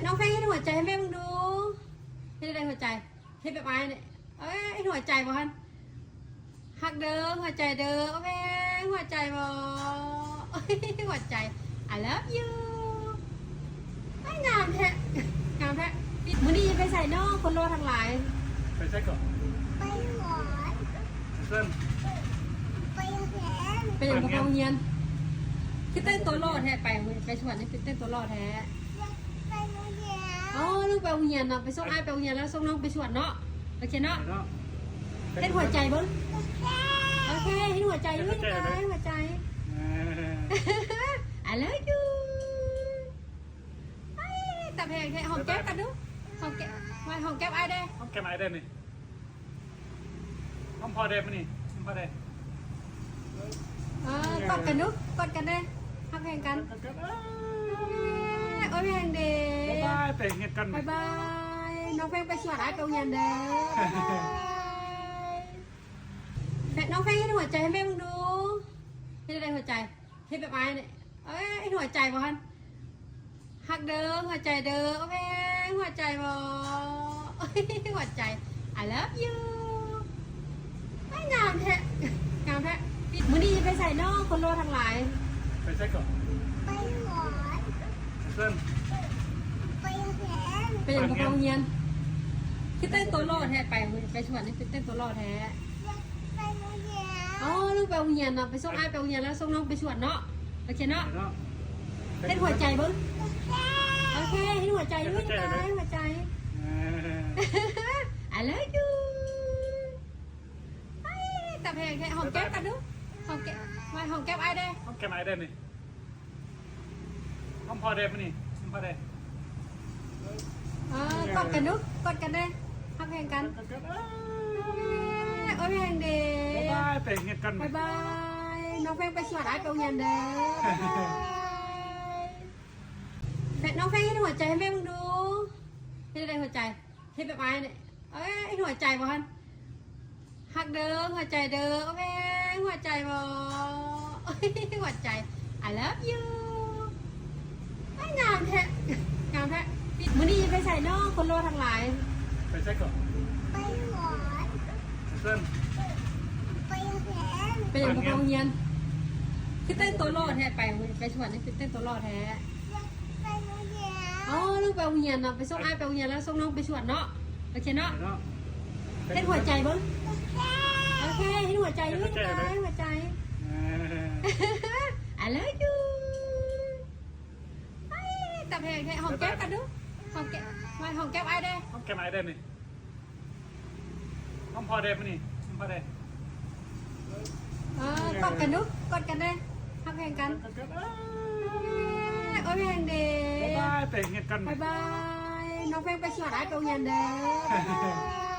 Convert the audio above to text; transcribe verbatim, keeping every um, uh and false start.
น้องแพงเฮ็ดหัวใจให้แม่มึงดู เฮ็ดอะไรหัวใจ เฮ็ดแบบอ้ายเนี่ย เอ้ย เฮ็ดหัวใจบ่ฮั่น ฮักเด้อ หัวใจเด้อ โอเค หัวใจบ่ หัวใจ I love you ไอ้ย งามแท้ งามแท้ มื้อนี้ไปใส่นอกคนรอทั้งหลาย ไปใส่ก่อน ไปหวาน เพื่อน ไปโรงเรียน เป็นอย่างบ่ไปโรงเรียน คือแต่งตัวหล่อแท้ ไป ไปสวนนี่คือแต่งตัวหล่อแท้ ไปโรงเรียน อ๋อ ลูกไปโรงเรียนเนาะ ไปส่งอ้ายไปโรงเรียนแล้วส่งน้องไปสวนเนาะ โอเคเนาะ เนาะ เฮ็ดหัวใจเบิ่ง โอเค เฮ็ดหัวใจ เฮ็ดหัวใจ เฮ็ดหัวใจ เออ I love you ไอ้ย ตาแพงแท้ หอมแก้มกันดู หอมแก้ม มาหอมแก้มอ้ายเด้ หอมแก้มอ้ายเด้นี่ หอมพ่อเด้มื้อนี้ หอมพ่อเด้ เออ กอดกันดู กอดกันเด้ ฮักแพงกัน กอดกัน เอ้ย โอ้ย แพงเด้ บ๊ายบาย ไปเฮ็ดกัน บ๊ายบาย น้องแพงไปสวนอ้ายไปโรงเรียนเด้อ บ๊ายบาย แพง น้องแพงเฮ็ดหัวใจให้แม่มึงดู เฮ็ดอะไรหัวใจ เฮ็ดแบบอ้ายเนี่ย เอ้ย เฮ็ดหัวใจบ่ฮั่น ฮักเด้อ หัวใจเด้อ โอเค หัวใจบ่ หัวใจ I love you ไอ้ย งามแท้ งามแท้ มื้อนี้ไปใส่นอกคนรอทั้งหลาย ไปใส่ก่อน ไปหวาน เพื่อน ไปโรงเรียน เป็นอย่างบ่ไปโรงเรียน คือแต่งตัวหล่อแท้ ไป ไปสวนนี่คือแต่งตัวหล่อแท้ ไปโรงเรียน อ๋อ ลูกไปโรงเรียนเนาะ ไปส่งอ้ายไปโรงเรียนแล้วส่งน้องไปสวนเนาะ โอเคเนาะ เนาะ เฮ็ดหัวใจเบิ่ง โอเค เฮ็ดหัวใจ เฮ็ดหัวใจ เฮ็ดหัวใจ เออ I love you ไอ้ย ตาแพงแท้ หอมแก้มกันดู หอมแก้ม มาหอมแก้มอ้ายเด้ หอมแก้มอ้ายเด้นี่ หอมพ่อเด้มื้อนี้ หอมพ่อเด้ เออ กอดกันดู กอดกันเด้ ฮักแพงกัน กอดกัน เอ้ย โอ้ย แพงเด้ บ๊ายบาย ไปเฮ็ดกัน บ๊ายบาย น้องแพงไปสวนอ้ายไปโรงเรียนเด้อ บ๊ายบาย แพง น้องแพงเฮ็ดหัวใจให้แม่มึงดู เฮ็ดอะไรหัวใจ เฮ็ดแบบอ้ายเนี่ย เอ้ย เฮ็ดหัวใจบ่ฮั่น ฮักเด้อ หัวใจเด้อ โอเค หัวใจบ่ หัวใจ I love you ไอ้ย งามแท้ งามแท้ มื้อนี้ไปใส่นอกคนรอทั้งหลาย ไปใส่ก่อน ไปหวาน เพื่อน ไปโรงเรียน เป็นอย่างบ่ไปโรงเรียน คือแต่งตัวหล่อแท้ ไป ไปสวนนี่คือแต่งตัวหล่อแท้ ไปโรงเรียน อ๋อ ลูกไปโรงเรียนเนาะ ไปส่งอ้ายไปโรงเรียนแล้วส่งน้องไปสวนเนาะ โอเคเนาะ เนาะ เฮ็ดหัวใจเบิ่ง โอเค เฮ็ดหัวใจ เฮ็ดหัวใจ เฮ็ดหัวใจ เออ I love you ไอ้ย ตาแพงแท้ หอมแก้มกันดู หอมแก้ม มาหอมแก้มอ้ายเด้ หอมแก้มอ้ายเด้นี่ หอมพ่อเด้มื้อนี้ หอมพ่อเด้ เออ กอดกันดู กอดกันเด้ ฮักแพงกัน กอดกัน เอ้ย โอ้ย แพงเด้ บ๊ายบาย ไปเฮ็ดกัน บ๊ายบาย น้องแพงไปสวนอ้ายไปโรงเรียนเด้อ บ๊ายบาย